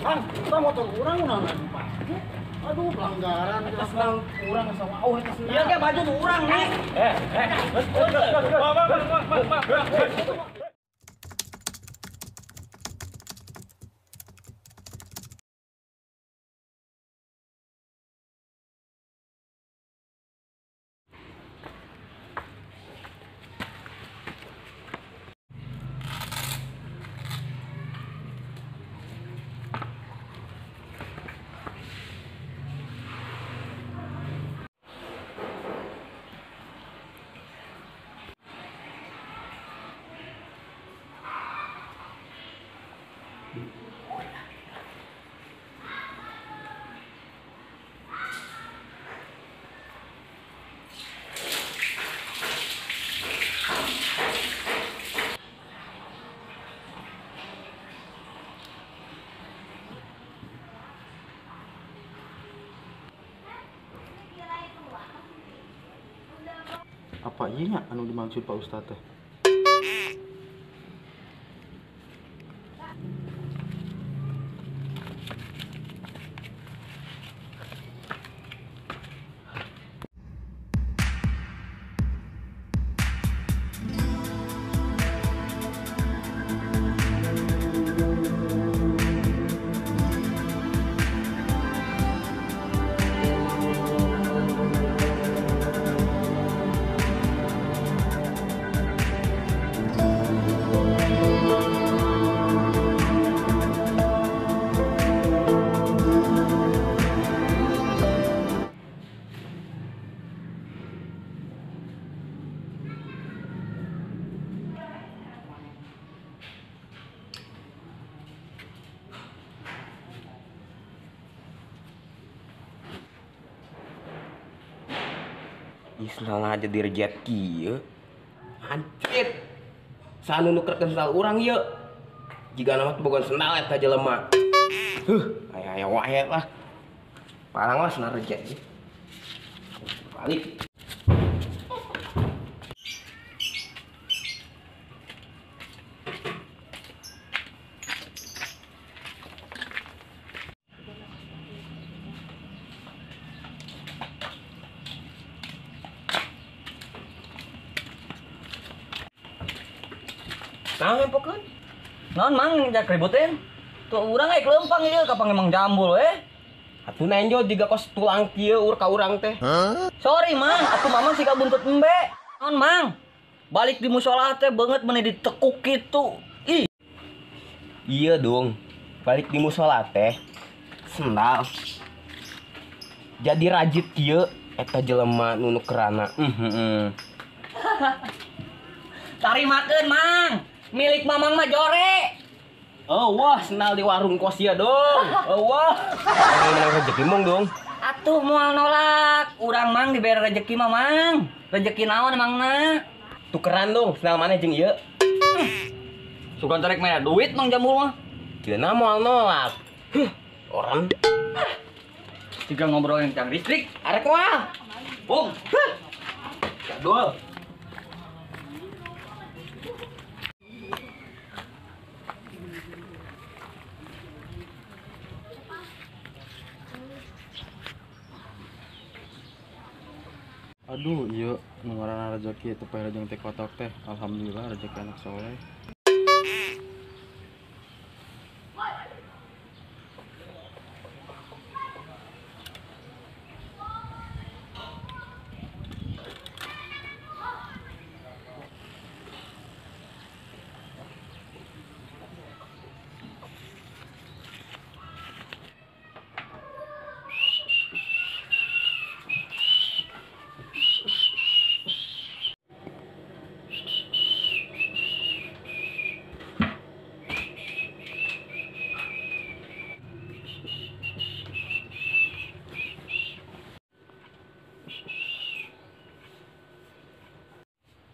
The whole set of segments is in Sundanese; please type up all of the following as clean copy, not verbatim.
Bang, kita motor urang udah dipake. Aduh, pelanggaran kita urang sama oh eta sendal. Iya ge baju nu urang nih. Bang. Apa iya nya anu dimaksud Pak Ustadz teh? Sendal aja direjeki kieu. Anjir. Sanu nukerkeun sendal urang ieu. Jigana mah boga sendal eta jelema. Huh, aya-aya wae lah. Palang lah sendal rejeki. Balik. Nah, empokeun. Naon mang jak ributin? Tuh urang aya leumpang ieu kapang emang jambul we. Atuh nenjo jiga kos tulang kieu ur ka urang teh. Sorry mang, atuh mamang siga buntut embe. Naon mang? Balik di musola teh beungeut meuni ditekuk kitu. Ih. Iya dong. Balik di musola teh sendal. Jadi rajit kieu eta jelema nu nukerana. Tarimakeun mang. Milik mamang mah jore. Oh wah, sendal di warung kos ya dong. Oh wah. Menang rezeki mong dong. Atuh moal nolak. Urang mang dibere rezeki mah mang. Rezeki naon emangna? Tukeran dong, sendal mana jeung ieu? Sugan tarik mah duit mang jambul mah. Cenah moal nolak. Huh, orang. Tiga ngobrolin tentang listrik. Arek moal. Bung. Huh. Jadul. Aduh, iya, nu ngaranna rezeki teu paeh jeung teh kotok teh. Alhamdulillah rezeki anak soleh.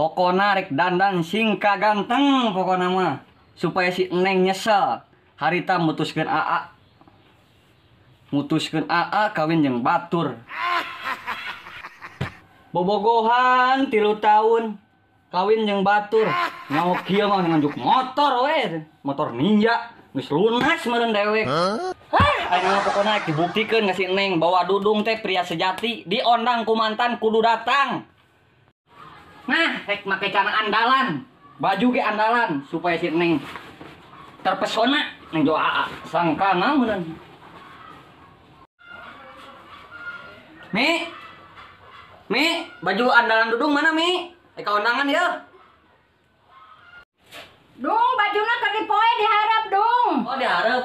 Pokona rek dandan sing kaganteng pokona mah supaya si Neng nyesel harita mutuskeun AA. Mutuskeun AA kawin jeung batur. Bobogohan 3 tahun kawin jeung batur. Nyaho kieu mah nganjuk motor we, motor ninja. Geus lunas meureun dewek. Hah, ayeuna pokona dibuktikeun ka si Neng bahwa Dudung teh pria sejati, diondang ku mantan kudu datang. Nah, rek make celana andalan, baju ge andalan supaya si Neng terpesona neng doa sangka meureun. Mi. Mi, baju andalan Dudung mana, Mi? Eka undangan ya. Dung, bajuna keur dipoe diharap, Dung. Oh, diharap.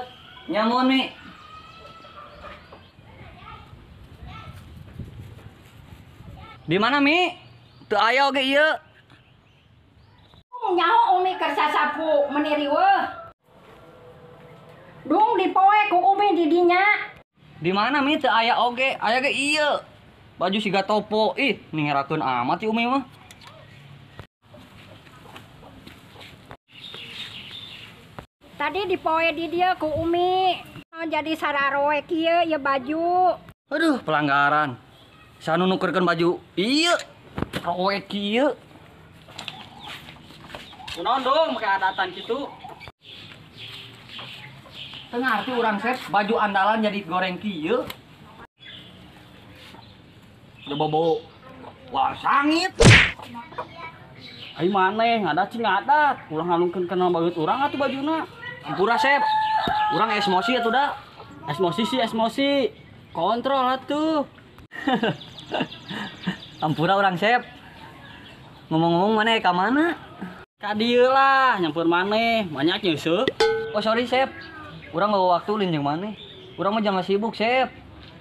Nyamun, Mi. Di mana, Mi? Teu aya oge ieu. Nyaho Umi keur sasapu meuni riweuh. Dung dipoe ku Umi di dinya. Di mana, Mi? Teu aya oge, aya ge ieu. Baju siga topo. Ih, ningerakeun amat si Umi mah. Tadi dipoe di dia ku Umi. Jadi sararoe kieu ieu baju. Aduh, pelanggaran. Sanu nukerkeun baju ieu. Roe kieu. Kunaon dong make adatan kitu? Teu ngarti urang Sep, baju andalan jadi goreng kieu. Udah bobo. Wah, sangit. Ai maneh ngadat cing ngadat, ulah ngalungkeun kana bageut urang atuh bajuna. Ampura Sep. Urang emosi atuh da. Emosi sih emosi. Kontrol atuh. Ampura urang Sep. Ngomong-ngomong maneh ka mana? Ka dieu lah, nyampur maneh, banyak nyeuseuh. Oh sorry Sep. Urang bawa waktu lin jeung maneh. Urang mah jangan sibuk Sep.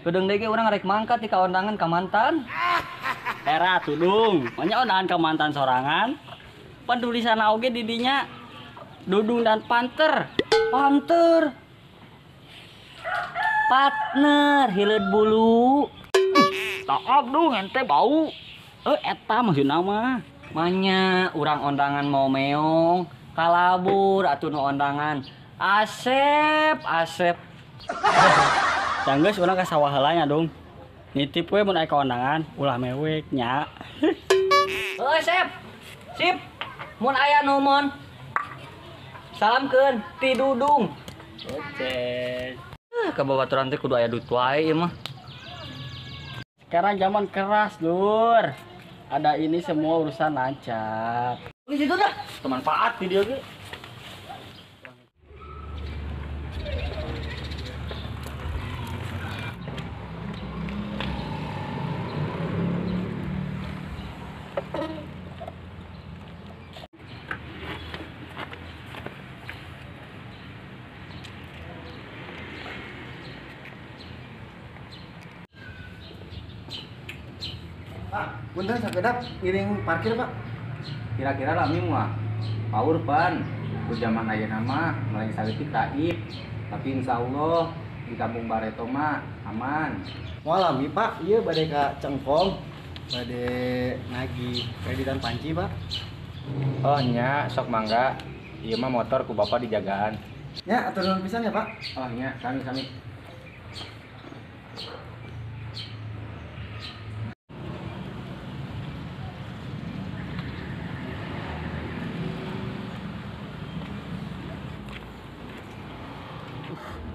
Kedeung deui ge urang rek mangkat di kaondangan ka mantan. Era tudung, banyak ondangan ka mantan sorangan. Pentulisan oge di dinya Dudung dan Panter. Panter. Partner hileud bulu. Taab dung ente bau. Eta maksudna mah. Manya urang ondangan mau meong, kalabur atuh nu ondangan. Asep, Asep. Tanggeus urang ka sawah heula nya dong. Nitip we mun aya kaondangan ulah mewek nya. Heuh Sep. Sip. Mun aya nu mon. Salamkeun ti Dudung. Oke. Ka babaturan teh kudu aya duit wae ieu mah. Sekarang zaman keras, Lur. Ada ini semua urusan lancar. Di situ dah. Manfaat di dia ge. Pak, punten sakedap ngiring parkir, Pak. Kira-kira lami mah power pan. Ku zaman ayeuna mah mulai saeutik raib. Tapi insyaallah di kampung Bareto mah aman. Moal lami, Pak. Ieu bade ka Cengkong, bade nagih kreditan panci, Pak. Oh nya, sok mangga. Ieu mah motor ku bapak dijagaan. Nya, atur nuhun pisan ya, Pak. Oh nya, sami-sami.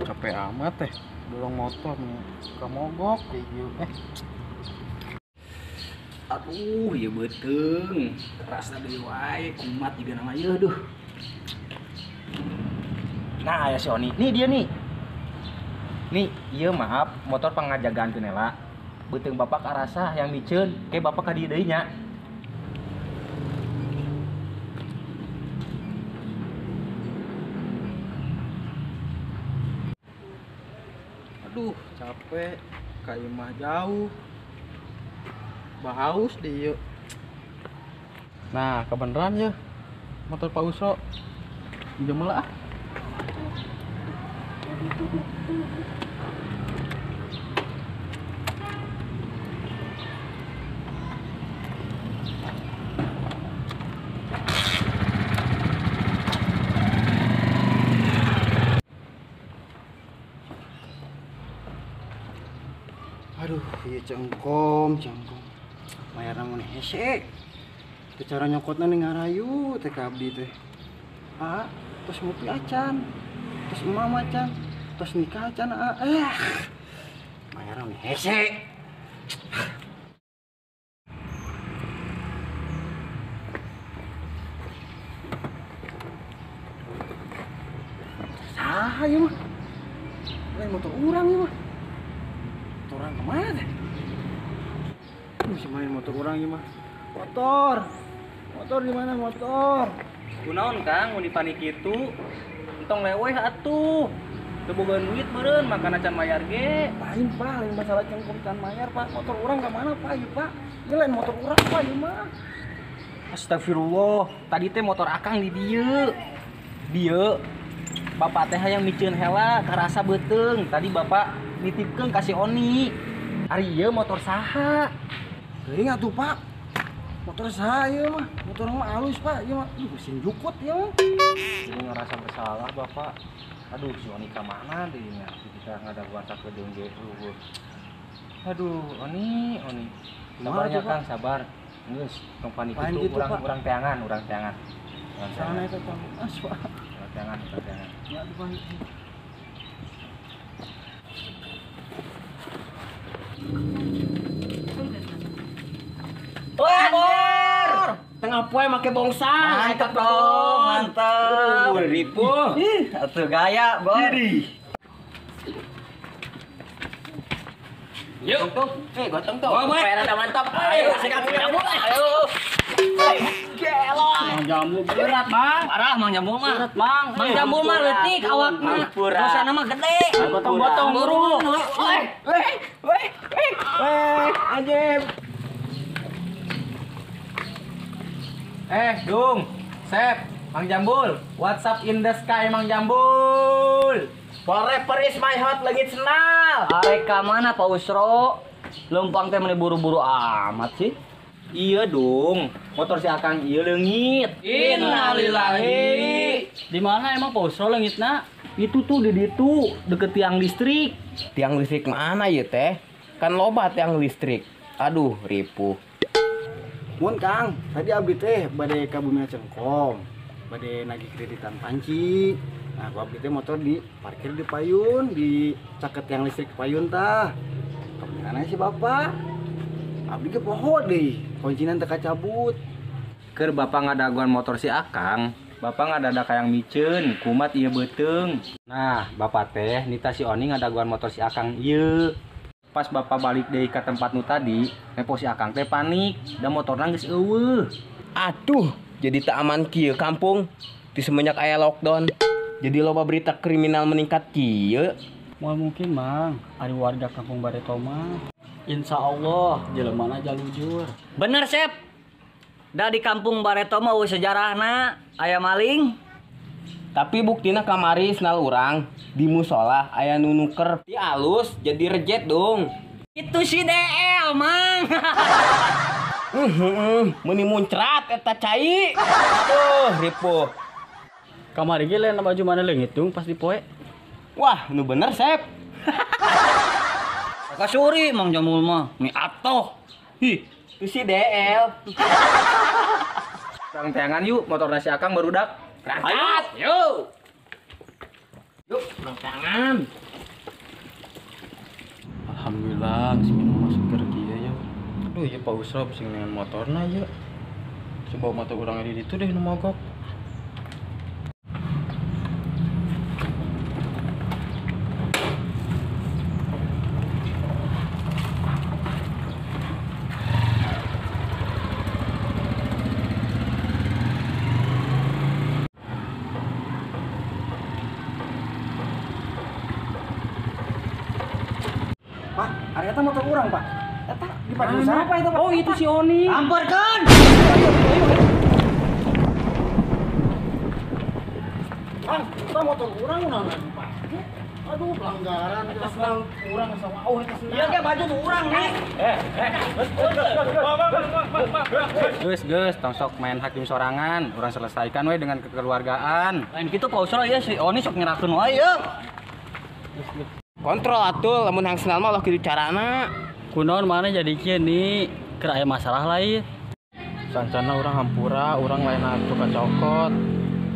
Capek amat teh, dorong motor ke mogok kayak gitu. Aduh, ya beuteung. Rasa deui wae kumat juga nama ieu duh. Nah, aya si Oni. Nih dia nih. Nih, ieu maaf, motor pangajagaan teu nela. Beuteung bapak karasa yang miceun, ke bapak ka dieu deui nya. Aduh, capek. Ka imah jauh. Bahaus deh ieu. Nah, kebeneran ya. Motor Pak Uso. Pinjam heula ah. Aduh, ieu cengkom, cengkom. Mayarna mun hese. Teu cara nyokotna ning ngarayu teh ka abdi teh. Ah, tos ngopi acan. Terus emak macan, terus nikah can Mayarna hese. Saha ieu mah? Lain motor urang ieu mah. Motor urang kemana teh? Bisa main motor urang ieu mah. Motor. Motor di mana motor? Kunaon Kang mun dipanik kitu? Entong leweh atuh. Teu boga duit meureun makana can mayar ge. Lain Pak, lain masalah cengkom can mayar Pak. Motor urang ka mana Pak ieu Pak? Ieu lain motor urang Pak ieu mah. Astagfirullah, tadi teh motor Akang di dieu. Dieu. Bapak teh hayang miceun hela karasa beuteung. Tadi bapak nitipkeun ka si Oni. Ari ieu motor saha? Teuing atuh Pak. Motor saha ieu mah? Motor mah alus Pak, ieu mah mesin jukut ieu mah. Jadi ngerasa bersalah bapak. Aduh, si Oni ka mana deui nya? Kita ngadaguan sakedeung ge luhur. Aduh, Oni, Oni. Sabarnya Kang, sabar. Geus, tong panik kitu, urang teangan, urang teangan. Sana eta Kang. Aswa. Jangan, jangan. Ya, Pak. Wah, bor. Tengah poe make bongsang. Mantap dong, mantap. Ripuh. Ih, atuh gaya, Bor. Yuk. Gotong tuh. Rada mantap. Ayo, sikat jambu. Ayo. Mang Jambul berat, Mang. Parah Mang Jambul mah. Berat, Mang. Mang Jambul mah leutik awakna. Dosana mah gede. Botong-botong buru. Weh, weh, weh, weh, anjing. Dung, Sep, Mang Jambul, WhatsApp in the sky Mang Jambul. Forever is my hot leungit senal. Arek ka mana Pak Usro? Leumpang teh meni buru-buru amat sih. Iya dong, motor si Akang iya leungit. Innalillahi. Di mana emang Pak Usro leungitna? Itu tuh di ditu deket tiang listrik. Tiang listrik mana ya teh? Kan loba tiang listrik. Aduh, ripuh. Mun Kang, tadi abdi teh bade ka Bumi Cengkom, bade nagih kreditan panci. Nah, ku abdi teh motor di parkir di payun, di caket tiang listrik payun tah. Kebenaran si bapak. Abdi ge poho deui, kuncinan teu kacabut. Keur bapak ngadaguan motor si Akang, bapak ngadadak hayang miceun, kumat ieu beuteung. Nah, bapak teh nita si Oni ngadaguan motor si Akang ieu. Pas bapak balik deui ka tempat nu tadi, nempo si Akang teh panik, da motorna geus eueuh. Aduh, jadi tak aman kieu kampung. Di semenjak aya lockdown, jadi loba berita kriminal meningkat kieu. Moal mungkin, Mang, ari warga kampung Bareto mah. Insya Allah, jelemana jalujur. Bener, Sep. Da di kampung Bareto mah eueuh sejarahna, aya maling. Tapi buktina kamari senal urang di musola aya nu nuker ti alus jadi rejet dong. Itu si DL, Mang. Meuni muncrat eta cai. Aduh, ripuh. Kamari ge lain baju mana leungit dong pas dipoe. Wah, nu bener, Sep. Kasuri Mang Jambul mah, mi atoh. Hi, itu si DL. Urang teangan yuk, motor si Akang barudak. Berangkat, yuk. Yuk, urang teangan. Alhamdulillah, geus minum masuk seger kieu ya. Aduh, ieu Pak Usro sing dengan motorna ieu. Coba motor urang di ditu deh nu mogok. Pak, ari eta motor urang, Pak. Eta di padu siapa itu, Pak? Oh, itu si Oni. Amperkeun. Kang, eta motor urang ulah dipake. Aduh, pelanggaran eta senang urang sama oh eta senang. Ieu ge baju nu urang nih. Geus, geus, tong sok main hakim sorangan, urang selesaikan we dengan kekeluargaan. Lain kitu Pak Usro ieu si Oni sok nyerahkeun wae ieu. Kontrol atuh lamun hang senal mah ulah kitu carana. Kunaon mana jadi kieu nih, keur aya masalah lain. Sancana urang hampura, urang lain atuh kacokot.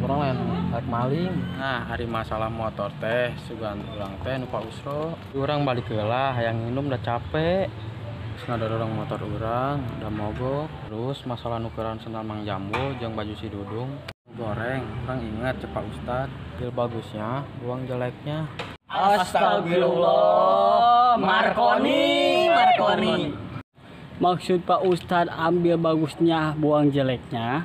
Urang lain rek maling. Nah, hari masalah motor teh sugan urang teh nu Pak Usro. Urang balik heula hayang nginum udah capek. Terus ngadorong motor urang udah mogok. Terus masalah nukeran sendal Mang Jambo jeung baju si Dudung. Goreng, urang ingat cek Pak Ustad, deal bagusnya, buang jeleknya. Astagfirullah, Markoni, Markoni. Maksud Pak Ustad ambil bagusnya, buang jeleknya.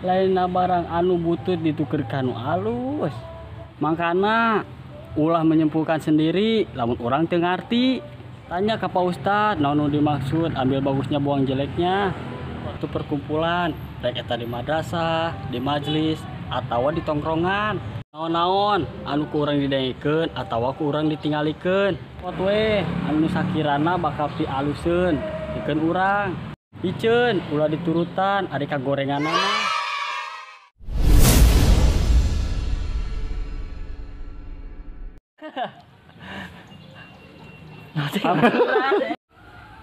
Lainna barang anu butut dituker kanu alus. Makana ulah menyimpulkan sendiri lamun urang teu ngarti. Tanya ke Pak Ustad, naon nu dimaksud ambil bagusnya buang jeleknya. Waktu perkumpulan, rek eta di madrasah, di majelis, atawa di tongkrongan. Naon-naon anu ku urang didengekeun atawa ku urang ditinggalikeun. Pot we anu sakirana bakal pialuseun pikeun urang. Piceun ulah diturutan ari kagorenganana.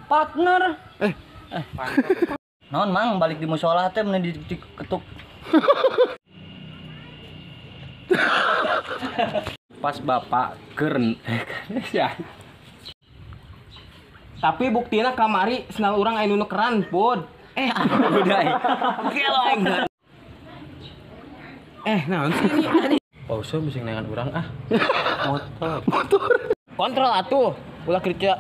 Partner. Naon Mang balik di musola teh mun diketuk. Pas bapak keren ya. Tapi buktina kamari sendal urang aya nu nukeran, Pud. Udah. Gelo aing. Naon sih ini? Pak Usro bisa nengan urang ah. Motor. Motor. Kontrol atuh. Ulah kerja.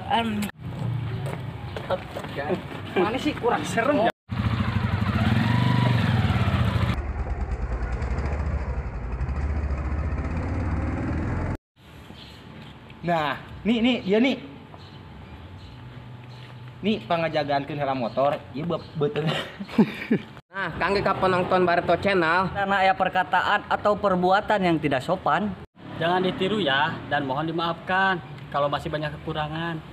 Mana sih kurang serem ya? Nah, nih nih dia nih. Nih pangajagaankeun heula motor, ieu beuteung. Nah, kangge ka penonton Barto Channel, karena aya perkataan atau perbuatan yang tidak sopan, jangan ditiru ya dan mohon dimaafkan kalau masih banyak kekurangan.